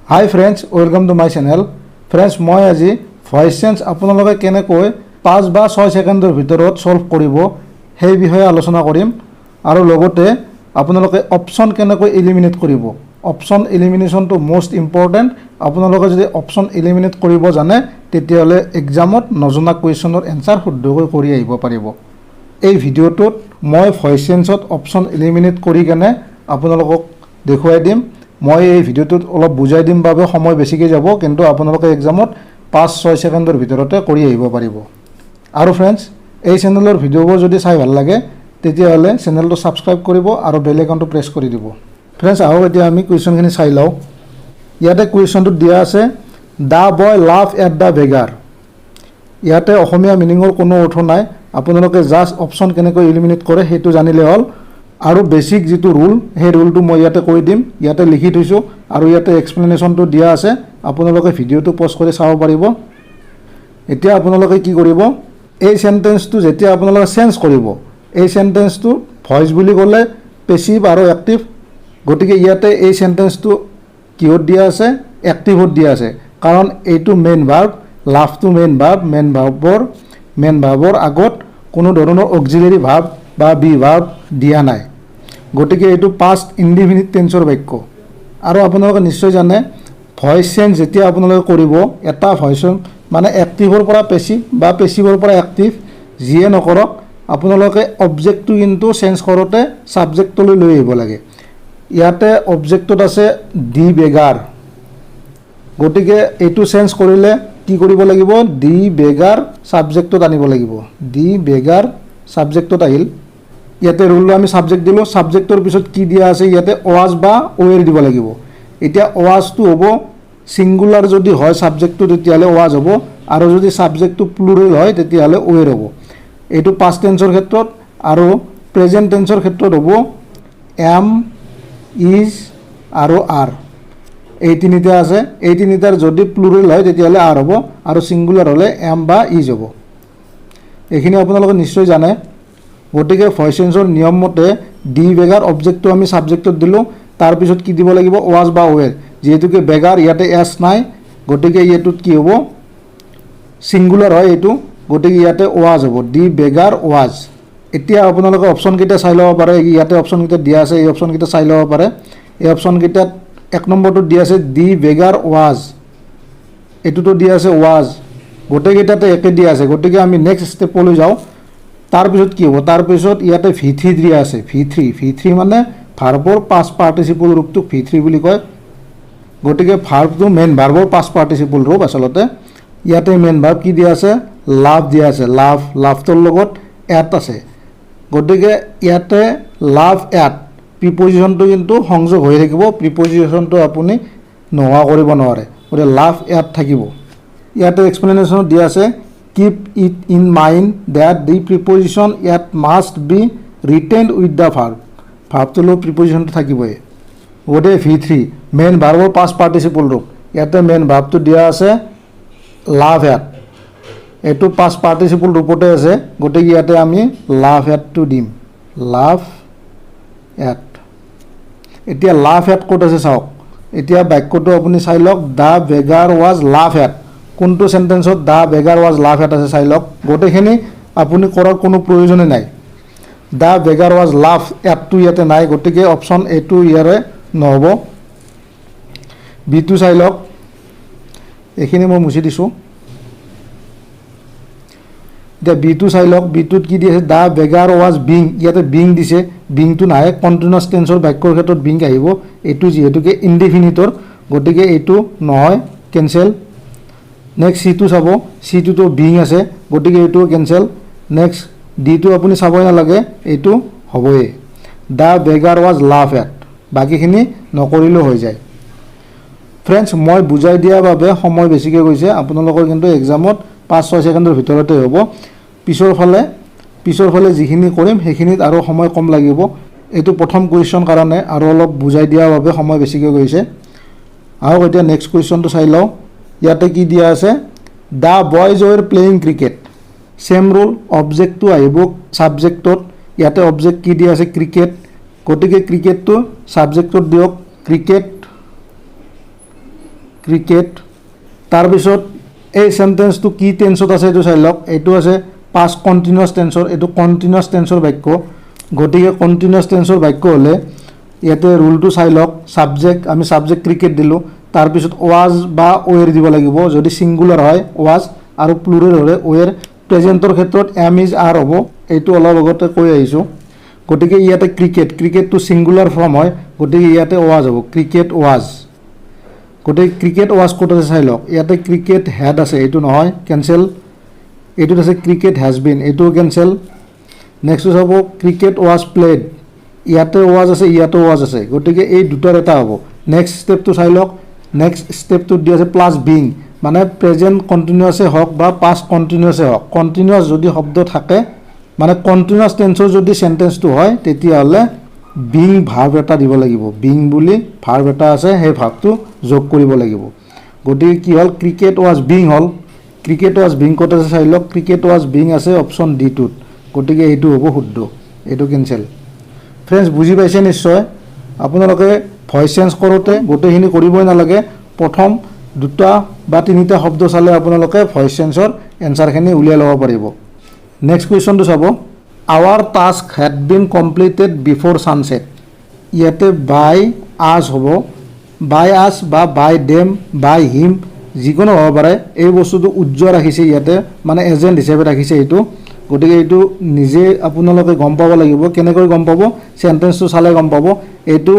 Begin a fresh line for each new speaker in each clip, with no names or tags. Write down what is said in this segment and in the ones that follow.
Hi friends, welcome to my channel. Friends, মই আজি voice change আপোনালোকে কেনেকৈ 5 বা 6 ছেকেণ্ডৰ ভিতৰত ছল্ভ কৰিব, সেই বিষয়ে আলোচনা কৰিম আৰু লগতে আপোনালোকে অপশ্যন কেনেকৈ এলিমিনেট কৰিব। অপশ্যন এলিমিনেশ্যনটো মষ্ট ইম্পৰ্টেণ্ট। আপোনালোকে যদি অপশ্যন এলিমিনেট কৰিব জানে, তেতিয়াহ'লে এক্সামত নজনা কুৱেশ্যনৰ এনচাৰ শুদ্ধকৈ কৰি আহিব পাৰিব। এই ভিডিঅ'টোত মই ভইচ চেঞ্জত অপশ্যন এলিমিনেট কৰি কেনে আপোনালোকক দেখুৱাই দিম। মই এই ভিডিঅ'টোত অলপ বুজাই দিম বাবে সময় বেছিকৈ যাব, কিন্তু আপোনালোকে এক্সামত 5-6 ছেকেণ্ডৰ ভিতৰতে কৰি আহিব পাৰিব। আৰু ফ্ৰেণ্ডছ, এই চেনেলৰ ভিডিঅ'বোৰ যদি চাই ভাল লাগে, তেতিয়াহ'লে চেনেলটো ছাবস্ক্ৰাইব কৰিব আৰু বেল আইকনটো প্ৰেছ কৰি দিব। ফ্ৰেণ্ডছ, আহক, এতিয়া আমি কুৱেশ্যনখিনি চাই লওঁ। ইয়াতে কুৱেশ্যনটোত দিয়া আছে, "The boy laugh at the beggar." ইয়াতে অসমীয়া মিনিঙৰ কোনো অৰ্থ নাই। আপোনালোকে জাষ্ট অপশ্যন কেনেকৈ ইলিমিনেট কৰে, সেইটো জানিলে হ'ল। আৰু বেছিক যিটো ৰুল, সেই ৰুলটো মই ইয়াতে কৈ দিম। ইয়াতে লিখি থৈছোঁ আৰু ইয়াতে এক্সপ্লেনেশ্যনটো দিয়া আছে। আপোনালোকে ভিডিঅ'টো পজ কৰি চাব পাৰিব। এতিয়া আপোনালোকে কি কৰিব? এই চেণ্টেন্সটো যেতিয়া আপোনালোকে চেঞ্জ কৰিব, এই চেণ্টেন্সটো ভইচ বুলি ক'লে পেচিভ আৰু এক্টিভ। গতিকে ইয়াতে এই চেণ্টেন্সটো কিহত দিয়া আছে? এক্টিভত দিয়া আছে। কাৰণ এইটো মেইন ভাৰ্ব, লাফটো মেইন ভাৰ্ব। মেইন ভাৰ্বৰ আগত কোনো ধৰণৰ অক্সিলেৰী ভাৰ্ব বা বি ভাৰ্ব দিয়া নাই। গতিকে এইটো পাষ্ট ইনডিফিনিট টেন্সৰ বাক্য। আৰু আপোনালোকে নিশ্চয় জানে, ভইচ চেঞ্জ যেতিয়া আপোনালোকে কৰিব, এটা ভইচৰ মানে এক্টিভৰ পৰা পেচিভ বা পেচিভৰ পৰা এক্টিভ, যিয়ে নকৰক, আপোনালোকে অবজেক্টটো কিন্তু চেঞ্জ কৰোঁতে ছাবজেক্টলৈ লৈ আহিব লাগে। ইয়াতে অবজেক্টত আছে দি বেগাৰ। গতিকে এইটো চেঞ্জ কৰিলে কি কৰিব লাগিব? দি বেগাৰ ছাবজেক্টত আনিব লাগিব। দি বেগাৰ ছাবজেক্টত আহিল। ইয়াতে ৰুলটো আমি ছাবজেক্ট দিলোঁ। ছাবজেক্টৰ পিছত কি দিয়া আছে? ইয়াতে ৱাজ বা ৱেৰ দিব লাগিব। এতিয়া ৱাজটো হ'ব, ছিংগুলাৰ যদি হয় ছাবজেক্টটো, তেতিয়াহ'লে ৱাজ হ'ব আৰু যদি ছাবজেক্টটো প্লুৰেল হয়, তেতিয়াহ'লে ৱেৰ হ'ব। এইটো পাষ্ট টেন্সৰ ক্ষেত্ৰত। আৰু প্ৰেজেণ্ট টেন্সৰ ক্ষেত্ৰত হ'ব এম, is আৰু আৰ। এই তিনিটা আছে। এই তিনিটাৰ যদি প্লুৰেল হয়, তেতিয়াহ'লে আৰ হ'ব আৰু ছিংগুলাৰ হ'লে এম বা is হ'ব। এইখিনি আপোনালোকে নিশ্চয় জানে। গতিকে ভইচ চেঞ্জৰ নিয়ম মতে দি বেগাৰ অবজেক্টটো আমি ছাবজেক্টত দিলোঁ। তাৰপিছত কি দিব লাগিব? ৱাজ বা ৱেৰ। যিহেতুকে বেগাৰ ইয়াতে এছ নাই, গতিকে এইটোত কি হ'ব? ছিংগুলাৰ হয় এইটো, গতিকে ইয়াতে ৱাজ হ'ব। দি বেগাৰ ৱাজ। এতিয়া আপোনালোকে অপশ্যনকেইটা চাই ল'ব পাৰে। ইয়াতে অপশ্যনকেইটা দিয়া আছে। এই অপশ্যনকেইটা চাই ল'ব পাৰে। এই অপশ্যনকেইটাত 1 নম্বৰটোত দিয়া আছে দি বেগাৰ ৱাজ, এইটোতো দিয়া আছে ৱাজ। গোটেইকেইটাতে একে দিয়া আছে। গতিকে আমি নেক্সট ষ্টেপলৈ যাওঁ। তাৰপিছত কি হ'ব? তাৰপিছত ইয়াতে ভি থ্ৰী দিয়া আছে। ভি থ্ৰী, ভি থ্ৰী মানে ভাৰ্বৰ পাষ্ট পাৰ্টিচিপল ৰূপটোক ভি থ্ৰী বুলি কয়। গতিকে ভাৰ্বটো মেইন ভাৰ্বৰ পাষ্ট পাৰ্টিচিপল ৰূপ আচলতে। ইয়াতে মেইন ভাৰ্ব কি দিয়া আছে? লাফ দিয়া আছে। লাফ, লাফটোৰ লগত এট আছে। গতিকে ইয়াতে লাফ এট প্ৰিপজিশ্যনটো কিন্তু সংযোগ হৈ থাকিব। প্ৰিপজিশ্যনটো আপুনি নোহোৱা কৰিব নোৱাৰে। গতিকে লাফ এট থাকিব। ইয়াতে এক্সপ্লেনেশ্যনত দিয়া আছে, "Keep it in mind that the preposition at must be retained with the verb." ভাৰ্বটোৰ লগত প্ৰিপজিশ্যনটো থাকিবই। গতিকে ভি থ্ৰী, মেইন ভাৰ্বৰ পাষ্ট পাৰ্টিচিপল ৰূপ। ইয়াতে মেইন ভাৰ্বটো দিয়া আছে লাফ এট। এইটো পাষ্ট পাৰ্টিচিপল ৰূপতে আছে। গতিকে ইয়াতে আমি লাফ এটটো দিম, লাফ এট। এতিয়া লাফ এট ক'ত আছে চাওক। এতিয়া বাক্যটো আপুনি চাই লওক, "The beggar was laugh at." কোনটো চেণ্টেন্সত "The beggar was laugh at" আছে, চাই লওক। গোটেইখিনি আপুনি কৰাৰ কোনো প্ৰয়োজনেই নাই। The beggar was laugh এটটো ইয়াতে নাই। গতিকে অপশ্যন এইটো ইয়াৰে নহ'ব। বিটো চাই লওক। এইখিনি মই মুচি দিছোঁ। এতিয়া বিটো চাই লওক। বিটোত কি দি আছে? The beggar was being. ইয়াতে বিং দিছে। বিংটো নাহে। কণ্টিনিউৱাছ টেন্সৰ বাক্যৰ ক্ষেত্ৰত বিং আহিব। এইটো যিহেতুকে ইনডিফিনিটৰ, গতিকে এইটো নহয়, কেঞ্চেল। নেক্সট চিটো চাব। চিটোতো বিং আছে, গতিকে এইটো কেঞ্চেল। নেক্সট ডিটো আপুনি চাবই নালাগে, এইটো হ'বই, "The beggar was laugh at." বাকীখিনি নকৰিলেও হৈ যায়। ফ্ৰেণ্ডছ, মই বুজাই দিয়াৰ বাবে সময় বেছিকৈ গৈছে। আপোনালোকৰ কিন্তু এক্সামত 5-6 ছেকেণ্ডৰ ভিতৰতে হ'ব। পিছৰ ফালে যিখিনি কৰিম, সেইখিনিত আৰু সময় কম লাগিব। এইটো প্ৰথম কুৱেশ্যন কাৰণে আৰু অলপ বুজাই দিয়াৰ বাবে সময় বেছিকৈ গৈছে। আহক, এতিয়া নেক্সট কুৱেশ্যনটো চাই লওঁ। ইয়াতে কি দিয়া আছে? "The boys were playing cricket." Same rule, অবজেক্টটো আহিব ছাবজেক্টত। ইয়াতে অবজেক্ট কি দিয়া আছে? ক্ৰিকেট। গতিকে ক্ৰিকেটটো ছাবজেক্টত দিয়ক। ক্ৰিকেট। ক্ৰিকেট। তাৰপিছত এই চেণ্টেন্সটো কি টেন্সত আছে এইটো চাই লওক। এইটো আছে পাষ্ট কণ্টিনিউৱাছ টেন্সৰ, এইটো কণ্টিনিউৱাছ টেন্সৰ বাক্য। গতিকে কণ্টিনিউৱাছ টেন্সৰ বাক্য হ'লে ইয়াতে ৰুলটো চাই লওক। ছাবজেক্ট, আমি ছাবজেক্ট ক্ৰিকেট দিলোঁ, তাৰপিছত ৱাজ বা ৱেৰ দিব লাগিব। যদি ছিংগুলাৰ হয় ৱাজ আৰু প্লুৰেল হ'লে ৱেৰ। প্ৰেজেণ্টৰ ক্ষেত্ৰত এম is R হ'ব, এইটো অলপ আগতে কৈ আহিছোঁ। গতিকে ইয়াতে ক্ৰিকেট, ক্ৰিকেটটো ছিংগুলাৰ ফৰ্ম হয়, গতিকে ইয়াতে ৱাজ হ'ব, ক্ৰিকেট ৱাজ। গতিকে ক্ৰিকেট ৱাজ ক'ত আছে চাই লওক। ইয়াতে ক্ৰিকেট হেড আছে, এইটো নহয়, কেঞ্চেল। এইটোত আছে ক্ৰিকেট হেজ বিন, এইটোও কেঞ্চেল। নেক্সটটো চাব ক্ৰিকেট ৱাজ প্লেড, ইয়াতে ৱাজ আছে, ইয়াতো ৱাজ আছে, গতিকে এই দুটাৰ এটা হ'ব। নেক্সট ষ্টেপটো চাই লওক। নেক্সট ষ্টেপটোত দিয়া আছে প্লাছ বিং, মানে প্ৰেজেণ্ট কণ্টিনিউৱাছে হওক বা পাষ্ট কণ্টিনিউৱাছে হওক, কণ্টিনিউৱাছ যদি শব্দ থাকে, মানে কণ্টিনিউৱাছ টেন্সৰ যদি চেণ্টেন্সটো হয়, তেতিয়াহ'লে বিং ভাৰ্ব এটা দিব লাগিব। বিং বুলি ভাৰ্ব এটা আছে, সেই ভাৰ্বটো যোগ কৰিব লাগিব। গতিকে কি হ'ল? ক্ৰিকেট ৱাজ বিং হ'ল। ক্ৰিকেট ৱাজ বিং ক'ত আছে চাই লওক। ক্ৰিকেট ৱাজ বিং আছে অপশ্যন ডিটোত, গতিকে এইটো হ'ব শুদ্ধ, এইটো কেঞ্চেল। ফ্ৰেণ্ডছ, বুজি পাইছে নিশ্চয়। আপোনালোকে ভইচ চেঞ্জ কৰোঁতে গোটেইখিনি কৰিবই নালাগে। প্ৰথম দুটা বা তিনিটা শব্দ চালে আপোনালোকে ভইচ চেঞ্জৰ এনচাৰখিনি উলিয়াই ল'ব পাৰিব। নেক্সট কুৱেশ্যনটো চাব। Our task had been completed before sunset. ইয়াতে বাই আছ হ'ব, বাই আছ বা বাই দেম, বাই হিম, যিকোনো হ'ব পাৰে। এই বস্তুটো উহ্য ৰাখিছে ইয়াতে, মানে এজেণ্ট হিচাপে ৰাখিছে এইটো। গতিকে এইটো নিজে আপোনালোকে গম পাব লাগিব। কেনেকৈ গম পাব? চেণ্টেন্সটো চালে গম পাব। এইটো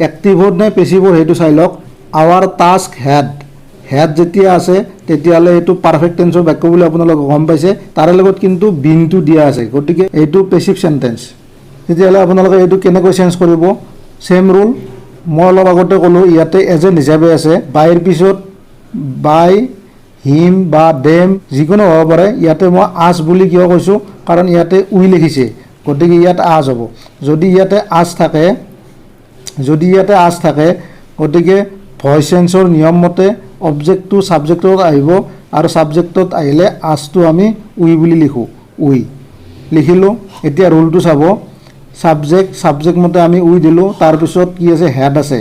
এক্টিভত নে পেচিভত সেইটো চাই লওক। আৱাৰ টাস্ক হেড, হেড যেতিয়া আছে তেতিয়াহ'লে এইটো পাৰফেক্ট টেন্সৰ বাক্য বুলি আপোনালোকে গম পাইছে। তাৰে লগত কিন্তু বিনটো দিয়া আছে, গতিকে এইটো পেচিভ চেণ্টেন্স। তেতিয়াহ'লে আপোনালোকে এইটো কেনেকৈ চেঞ্জ কৰিব? ছেম ৰুল, মই অলপ আগতে ক'লোঁ, ইয়াতে এজেণ্ট হিচাপে আছে। বাইৰ পিছত বাই হিম বা দেম যিকোনো হ'ব পাৰে। ইয়াতে মই আছ বুলি কিয় কৈছোঁ? কাৰণ ইয়াতে উই লিখিছে, গতিকে ইয়াত আছ হ'ব। যদি ইয়াতে আছ থাকে, যদি ইয়াতে আছ থাকে, গতিকে ভইচ চেঞ্চৰ নিয়ম মতে অবজেক্টটো ছাবজেক্টত আহিব আৰু ছাবজেক্টত আহিলে আছটো আমি উই বুলি লিখোঁ। উই লিখিলোঁ। এতিয়া ৰুলটো চাব। ছাবজেক্ট, ছাবজেক্ট মতে আমি উই দিলোঁ। তাৰপিছত কি আছে? হেড আছে,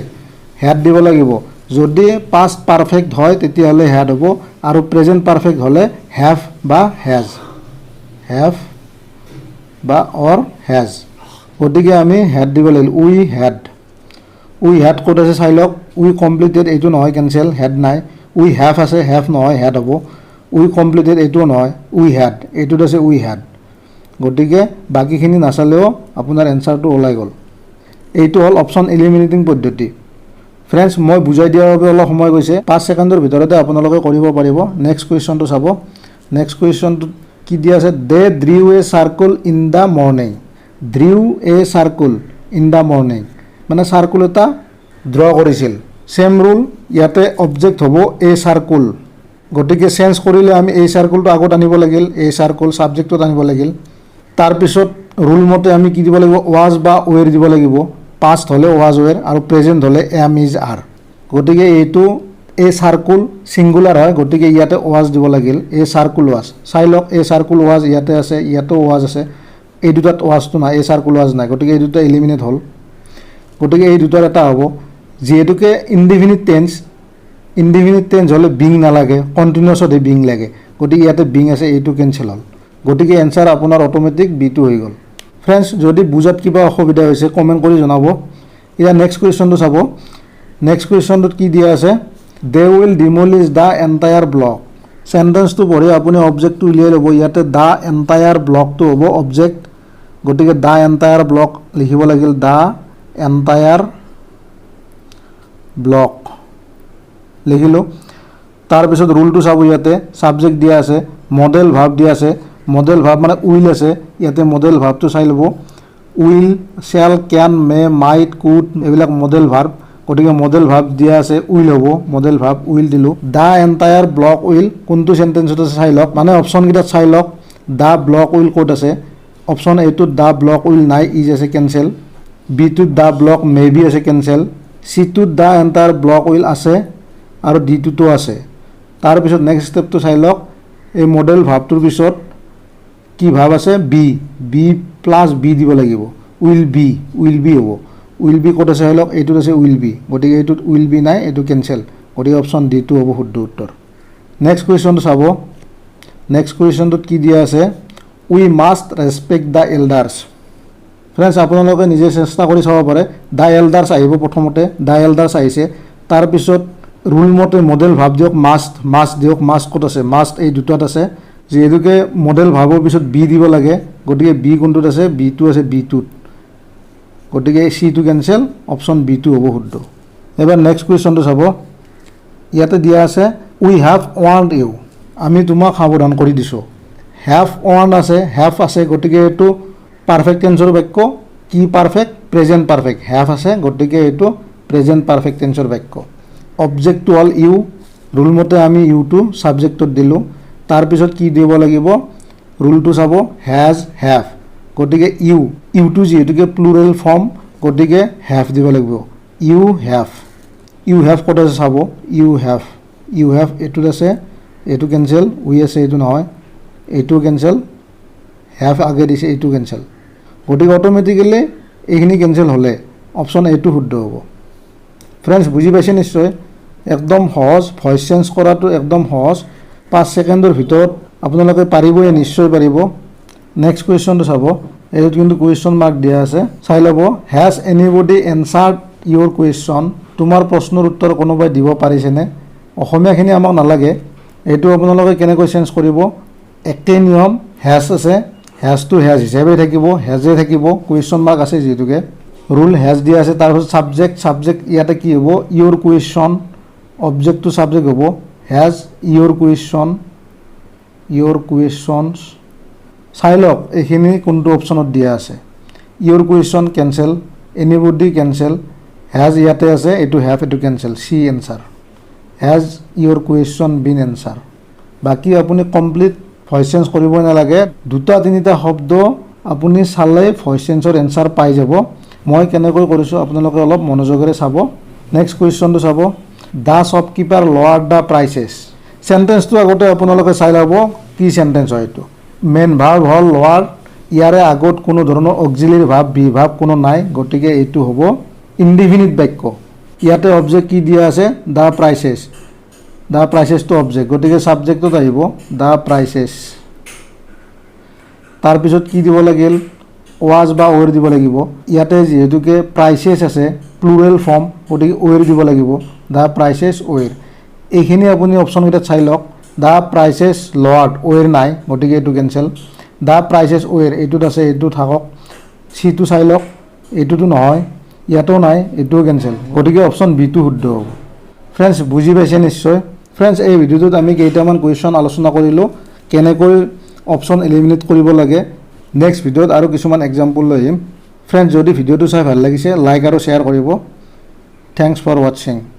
হেড দিব লাগিব। যদি পাষ্ট পাৰফেক্ট হয় তেতিয়াহ'লে হেড হ'ব আৰু প্ৰেজেণ্ট পাৰফেক্ট হ'লে have বা হেজ, have বা অৰ হেজ। গতিকে আমি হেড দিব লাগিল। উই হেড, উই হেড ক'ত আছে চাই লওক। উই কমপ্লিটেড, এইটো নহয়, কেঞ্চেল, হেড নাই। উই have আছে, have নহয়, হেড হ'ব। উই কমপ্লিটেড, এইটোও নহয়। উই হেড, এইটোত আছে উই হেড। গতিকে বাকীখিনি নাচালেও আপোনাৰ এনচাৰটো ওলাই গ'ল। এইটো হ'ল অপশ্যন এলিমিনেটিং পদ্ধতি। ফ্ৰেণ্ডছ, মই বুজাই দিয়াৰ বাবে অলপ সময় গৈছে। 5 ছেকেণ্ডৰ ভিতৰতে আপোনালোকে কৰিব পাৰিব। নেক্সট কুৱেশ্যনটো চাব। নেক্সট কুৱেশ্যনটোত কি দিয়া আছে? They drew a circle in the morning. Drew a circle in the morning মানে চাৰ্কুল এটা ড্ৰ কৰিছিল। ছেম ৰুল, ইয়াতে অবজেক্ট হ'ব এ চাৰ্কুল। গতিকে চেঞ্জ কৰিলে আমি এই চাৰ্কুলটো আগত আনিব লাগিল, এই চাৰ্কুল ছাবজেক্টত আনিব লাগিল। তাৰপিছত ৰুল মতে আমি কি দিব লাগিব? ৱাজ বা ৱেৰ দিব লাগিব। পাষ্ট হ'লে ৱাজ ৱেৰ আৰু প্ৰেজেণ্ট হ'লে এম is R. গতিকে এইটো এই চাৰ্কুল ছিংগুলাৰ হয়, গতিকে ইয়াতে ৱাজ দিব লাগিল। এ চাৰ্কুল ৱাজ, চাই লওক। এ চাৰ্কুল ৱাজ ইয়াতে আছে, ইয়াতো ৱাজ আছে। এই দুটাত ৱাজটো নাই, এ চাৰ্কুল ৱাজ নাই, গতিকে এই দুটা এলিমিনেট হ'ল। গতিকে এই দুটাৰ এটা হ'ব। যিহেতুকে ইনডিফিনিট টেন্স, ইনডিফিনিট টেন্স হ'লে বিং নালাগে, কণ্টিনিউৱাছতহে বিং লাগে। গতিকে ইয়াতে বিং আছে, এইটো কেঞ্চেল হ'ল। গতিকে এনচাৰ আপোনাৰ অট'মেটিক বিটো হৈ গ'ল। ফ্ৰেণ্ডছ, যদি বুজাত কিবা অসুবিধা হৈছে কমেণ্ট কৰি জনাব। এতিয়া নেক্সট কুৱেশ্যনটো চাব। নেক্সট কুৱেশ্যনটোত কি দিয়া আছে? They will demolish the entire block. চেণ্টেন্সটো পঢ়ি আপুনি অবজেক্টটো উলিয়াই ল'ব। ইয়াতে the entire ব্লকটো হ'ব অবজেক্ট। গতিকে the entire block লিখিব লাগিল। The entire block লিখিলোঁ। তাৰপিছত ৰুলটো চাব। ইয়াতে ছাবজেক্ট দিয়া আছে, মডেল ভাৰ্ব দিয়া আছে। মডেল ভাৰ্ব মানে will আছে। ইয়াতে মডেল ভাৰ্বটো চাই ল'ব। Will, shall, can, may, might, could, এইবিলাক মডেল ভাৰ্ব। গতিকে মডেল ভাৰ্ব দিয়া আছে, will হ'ব। মডেল ভাৰ্ব will দিলোঁ। The entire block will কোনটো চেণ্টেন্সত আছে চাই লওক, মানে অপশ্যনকেইটাত চাই লওক। The block will ক'ত আছে? অপশ্যন এইটোত the block will নাই, is আছে, কেঞ্চেল। বিটোত the block may be আছে, কেঞ্চেল। চিটোত the entire block will আছে আৰু ডিটোতো আছে। তাৰপিছত নেক্সট ষ্টেপটো চাই লওক। এই মডেল ভাৰ্বটোৰ পিছত কি ভাৰ্ব আছে? বি, বি প্লাছ বি দিব লাগিব। Will be, will be হ'ব। Will be ক'ত আছে চাই লওক। এইটোত আছে will be. গতিকে এইটোত will be নাই, এইটো কেঞ্চেল। গতিকে অপশ্যন ডিটো হ'ব শুদ্ধ উত্তৰ। নেক্সট কুৱেশ্যনটো চাব। নেক্সট কুৱেশ্যনটোত কি দিয়া আছে? We must respect the elders. Friends, আপোনালোকে নিজে চেষ্টা কৰি চাব পাৰে। The elders আহিব প্ৰথমতে। The elders আহিছে, তাৰপিছত ৰুল মতে মডেল ভাৰ্ব দিয়ক, মাষ্ট। মাষ্ট দিয়ক। মাষ্ট ক'ত আছে? মাষ্ট এই দুটাত আছে। যিহেতুকে মডেল ভাৰ্বৰ পিছত বি দিব লাগে, গতিকে বি কোনটোত আছে? বিটো আছে বিটোত। গতিকে চিটো কেঞ্চেল, অপশ্যন বিটো হ'ব শুদ্ধ। এবাৰ নেক্সট কুৱেশ্যনটো চাব। ইয়াতে দিয়া আছে, "We have warned you." আমি তোমাক সাৱধান কৰি দিছোঁ। Have warned আছে, have আছে, গতিকে এইটো পাৰফেক্ট টেন্সৰ বাক্য। কি পাৰফেক্ট? Present perfect. Have আছে, গতিকে এইটো প্ৰেজেণ্ট পাৰফেক্ট টেন্সৰ বাক্য। অবজেক্টটো হ'ল ইউ। ৰুল মতে আমি ইউটো ছাবজেক্টত দিলোঁ। তাৰপিছত কি দিব লাগিব? ৰুলটো চাব, হেজ, have. গতিকে ইউ, ইউটো যিহেতুকে প্লুৰেল ফৰ্ম, গতিকে have দিব লাগিব। U have. U have ক'ত আছে চাব। ইউ have, U have এইটোত আছে। এইটো কেঞ্চেল। উই আছে, এইটো নহয়। এইটো কেঞ্চেল। Have আগে দিছে, এইটো কেঞ্চেল। গতিকে অট'মেটিকেলি এইখিনি কেঞ্চেল হ'লে অপশ্যন এইটো শুদ্ধ হ'ব। ফ্ৰেণ্ডছ, বুজি পাইছে নিশ্চয়? একদম সহজ। ভইচ চেঞ্জ কৰাটো একদম সহজ। 5 ছেকেণ্ডৰ ভিতৰত আপোনালোকে পাৰিবই, নিশ্চয় পাৰিব। নেক্সট কুৱেশ্যনটো চাব। এইটোত কিন্তু কুৱেশ্যন মাৰ্ক দিয়া আছে, চাই ল'ব। Has anybody answered your question? তোমাৰ প্ৰশ্নৰ উত্তৰ কোনোবাই দিব পাৰিছেনে? অসমীয়াখিনি আমাক নালাগে। এইটো আপোনালোকে কেনেকৈ চেঞ্জ কৰিব? একেই নিয়ম। হেজ আছে, হেজটো হেজ হিচাপে থাকিব, হেজে থাকিব, কুৱেশ্যন মাৰ্ক আছে যিহেতুকে। ৰুল হেজ দিয়া আছে, তাৰপিছত ছাবজেক্ট। ছাবজেক্ট ইয়াতে কি হ'ব? ইউৰ কুৱেশ্যন। অবজেক্টটো ছাবজেক্ট হ'ব। Has your question, your questions. চাই লওক এইখিনি কোনটো অপশ্যনত দিয়া আছে। Your question cancel, anybody cancel, has ইয়াতে আছে, এইটো have, এইটো cancel. C answer, has your question been answered? বাকী আপুনি কমপ্লিট ভইচ চেঞ্জ কৰিবই নালাগে। দুটা তিনিটা শব্দ আপুনি চালেই ভইচ চেঞ্জৰ এনচাৰ পাই যাব। মই কেনেকৈ কৰিছোঁ, আপোনালোকে অলপ মনোযোগেৰে চাব। নেক্সট কুৱেশ্যনটো চাব। The shopkeeper lowered the prices. চেণ্টেন্সটো আগতে আপোনালোকে চাই ল'ব, কি চেণ্টেন্স হয় এইটো। মেইন ভাৰ্ব হ'ল লৱাৰ। ইয়াৰে আগত কোনো ধৰণৰ অক্সিলিয়াৰী ভাৰ্ব, বি ভাৰ্ব কোনো নাই। গতিকে এইটো হ'ব ইনডিফিনিট বাক্য। ইয়াতে অবজেক্ট কি দিয়া আছে? The prices. The প্ৰাইচেছটো অবজেক্ট, গতিকে ছাবজেক্টত আহিব the prices. তাৰপিছত কি দিব লাগিল? ৱাজ বা ৱেৰ দিব লাগিব। ইয়াতে যিহেতুকে প্ৰাইচেছ আছে, প্লুৰেল ফৰ্ম, গতিকে ৱেৰ দিব লাগিব। The prices ৱেৰ। এইখিনি আপুনি অপশ্যনকেইটাত চাই লওক। The prices lowered, ৱেৰ নাই, গতিকে এইটো কেঞ্চেল। The prices ৱেৰ এইটোত আছে, এইটো থাকক। চিটো চাই লওক, এইটোতো নহয়, ইয়াতো নাই, এইটোও কেঞ্চেল। গতিকে অপশ্যন বিটো শুদ্ধ হ'ব। ফ্ৰেণ্ডছ, বুজি পাইছে নিশ্চয়? ফ্ৰেণ্ডছ, এই ভিডিঅ'টোত আমি কেইটামান কুৱেশ্যন আলোচনা কৰিলোঁ, কেনেকৈ অপশ্যন এলিমিনেট কৰিব লাগে। নেক্সট ভিডিঅ'ত আৰু কিছুমান এক্সাম্পল লৈ আহিম। ফ্ৰেণ্ডছ, যদি ভিডিঅ'টো চাই ভাল লাগিছে, লাইক আৰু শ্বেয়াৰ কৰিব। Thanks for watching.